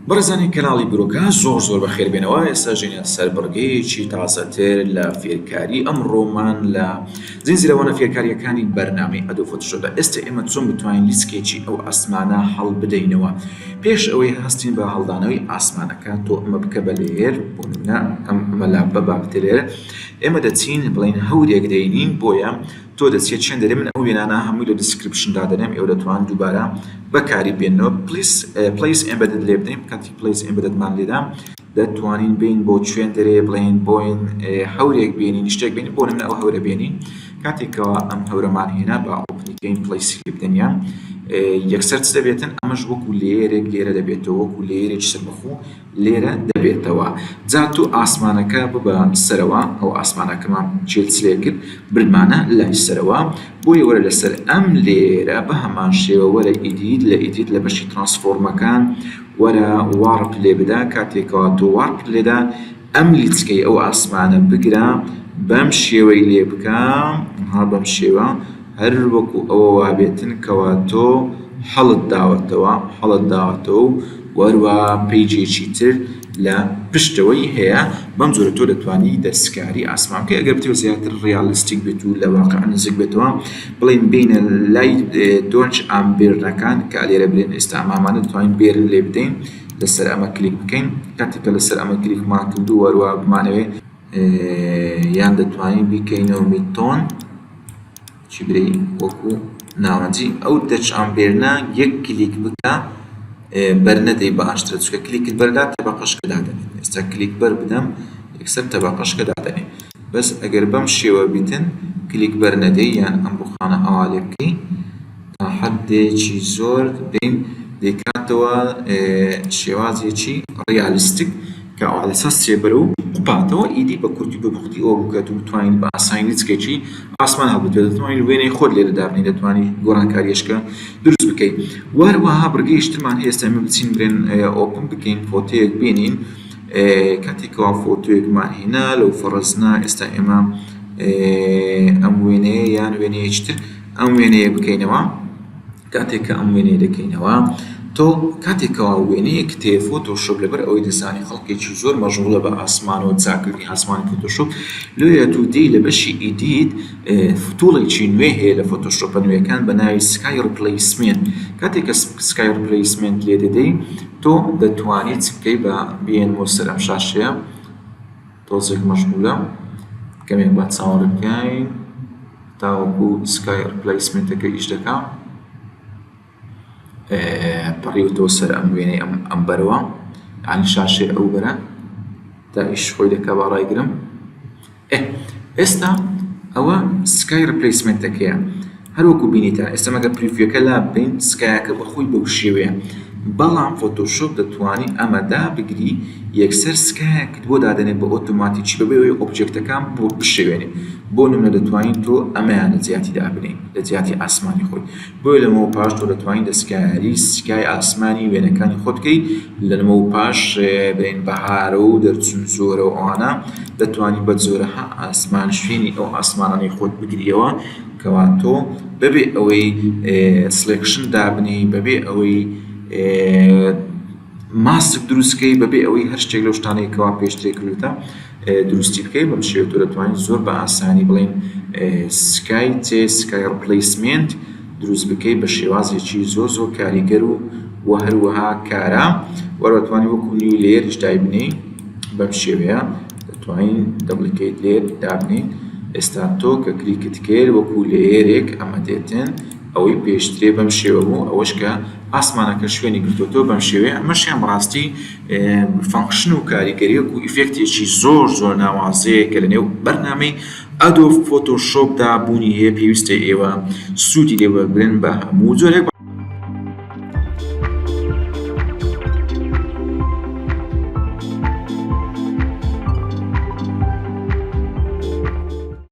بەڕێزانی کەناڵی برۆکە زۆر زۆر بەخێر بێنەوە ئێستا ژینە سەر بڕگەیەکی تازەتر لە فێرکاری ئەمڕۆمان لە زنجیرەوانە فێرکاریەکانی بەرنامەی Adobe Photoshop دا ئێستا ئێمە چۆن بتوانین لیسکێکی ئەو ئاسمانە هەڵبدەینەوە پێش ئەوەی هەستین بە هەڵدانەوەی ئاسمانەکە تۆ ئەمە بکە بە layer بۆ نمونە ئەم ئەمە لا بە بابتە لێرە ئێمە دەچین بڵێین هەورێک دەینین بۆیە تۆ دەچیە چێن دەرێ من ئەو وێنانە هەمووی لە description دادەنێم ئێوە دەتوان دووبارە بەکاری بێنەوە please place embedded لێ بدەین کاتی place embedded مان لێدا دەتوانین بین بۆ کوێن دەرێ بڵێن بۆین هەورێک بێنین شتێک بێنین بۆ نمونە ئەو هەورە بێنین کاتێکەوە ئەم هەورەمان هێنا بە open ی کەین place لێ بدەنیان یەکسەر چ دەبێتن ئەمەش وەکو layer ێک لێرە دەبێتەوە وەکو layer ێکی سەربەخۆ لێرە دەبێتەوە جا تۆ ئاسمانەکە ببە سەرەوە ئەو ئاسمانەکەمان چێل چلێ کرد بردمانە لای سەرەوە بۆیە وەرە لەسەر ئەم لێرە بە هەمان شێوە وەرە edit لە edit لە بەشی transform ەکان وەرە warp لێ بدە کاتێکەوە تۆ warp لێدا ئەم لیچکەی ئەو ئاسمانە بگرە بەم شێوەی لێ بکە ها بەم شێوە هەر وەکو ئەوە وابێتن کەوا تۆ هەڵت داوەتەوە هەڵت داوەتەوە و وەروا page ێکی تر لە پشتەوەی هەیە بەم جۆرە تۆ دەتوانی دەستکاری ئاسمان بکەی ئەگەر بتەوێت زیاتر realistic بێت و لە واقع نزیک بێتەوە بڵێن بینە لای dodge and burn ەکان کە لێرە بلێن ئێستا ئەمامانە دەتوانین burn لێ بدەین لەسەر ئەمە کلیک بکەین کاتێک کە لەسەر ئەمە کلیکمان کردو وەروا بمانەوێ یان دەتوانین بیکەینەوە midtone چی برێی وەکو ناوەنجی ئەو dodge and burn ە یەک کلیک بکە بەر نەدەی باشترە چونکە کلیکت بەردا تەبەقەشکە دادەنێت ئێستا کلیک بەر بدەم یەکسەر تەبەقەشکە دادەنێ بەس ئەگەر بەم شێوە بیتن کلیک بەر نەدەی یان ئەم ڕوخانە ئەوا لێ بکەی تا حەدێکی زۆر بین دەیکاتەوە شێوازێکی realistic کە ئەوە لەسەر سێبەر و قوپاتەوە ئیدی بە کورتی بە پوختی ئەوە بوو کە تۆ بتوانیت بە ئاسانی لیچکێکی ئاسمان هەڵبگرێت دەتوانیت وێنەی خۆت لێرە دابنێی دەتوانیت گۆڕانکارییەشکە دروست بکەیت وەروەها بڕگەیش ترمان هەیە ئێستا ئێمە بچین برێن open بکەین فۆتۆیەک بێنین کاتێکەوە فۆتۆیەکمان هێنا لەو فەڕزنا ئێستا ئێمە ئەم وێنەیە یان وێنەیەکی تر ئەم وێنەیە بکەینەوە کاتێک کە ئەم وێنەیە دەکەینەوە تۆ کاتێک کەوا وێنەیەکت هەیە Photoshop لەبەر ئەوەی دەزانی خەڵکێکی زۆر مەشغوڵە بە ئاسمانەوە چاکردنی ئاسمانی Photoshop لۆیە تۆ دێی لە بەشی edit tool ێکی نوێ هەیە لە Photoshop ە نوێکان بە ناوی sky replacement کاتێک کە sky replacement لێ دەدەی تۆ دەتوانیت چ بکەی بە بێنمەوە سەر ئەم شاشەیە تۆزێک مەشغولە کەمێک با چاوەڕێ بکەین تاوەکو sky replacement ەکە ئیش دەکا پەڕیوەتەوە سەر ئەم وێنەی ئەم ئەم بەرەوە یعنی شاشەی ئەو بەرە تا ئیش خۆی دەکا با ڕایگرم ئێستا ئەوە sky replacement ەکەیە هەروەکو بینیتان ئێستا مەگەر preview ەکە لا ببەین sky ەکە بەخۆی بەو شێوەیە بەڵام Photoshop دەتوانی ئەمە دابگری یەکسەر sky ەکت بۆ دادەنێ بە ئۆتۆماتیکی بەبێ ئەوەی object ەکان بۆ بشێوێنێ بۆ نمونە دەتوانین تۆ ئەمەیان لە جیاتی دابنێی لە جیاتی ئاسمانی خۆی بۆیە لەمەوە پاش تۆ دەتوانین دەستکاری sky ئاسمانی وێنەکانی خۆت بکەی لەمەو پاش بڵێین بەهارە و دەرچوون زۆرە و ئەوانە دەتوانی بە جۆرەها ئاسمان شوێنی ئەو ئاسمانانەی خۆت بگریەوە کەوا تۆ بەبێ ئەوەی selection دابنێی بەبێ ئەوەی ماسک دروست کەی بەبێ ئەوەی هەر شتێک لەو شتانەی کەوا پێشترێ کردوتە دروستی بکەی بەم شێوە تۆ دەتوانیت زۆر بە ئاسانی بڵێین sky تێ sky replacement دروست بکەی بە شێوازێکی زۆر زۆر کاریگەر و و هەروەها کارا وەرەتوانی وەکو new layer یش دایبنێی بەم شێوەیە دەتوانین duplicate layer دابنێین ئێستا تۆ کە کلیکت کرد وەکو layer ێک ئەمە دێتن ئەوەی پێشترێ بەم شێوە بوو ئەوەش کە ئاسمانەکە شوێنی گرتووەتەوە بەم شێوەیە ئەمەشیان بەڕاستی function و کاریگەریەک و effect ێکی زۆر زۆر ناوازەیە کە لەنێو بەرنامەی Adobe Photoshop دا بوونی هەیە پێویستە ئێوە سوودی لێ وەربگرن بە هەموو جۆرێک.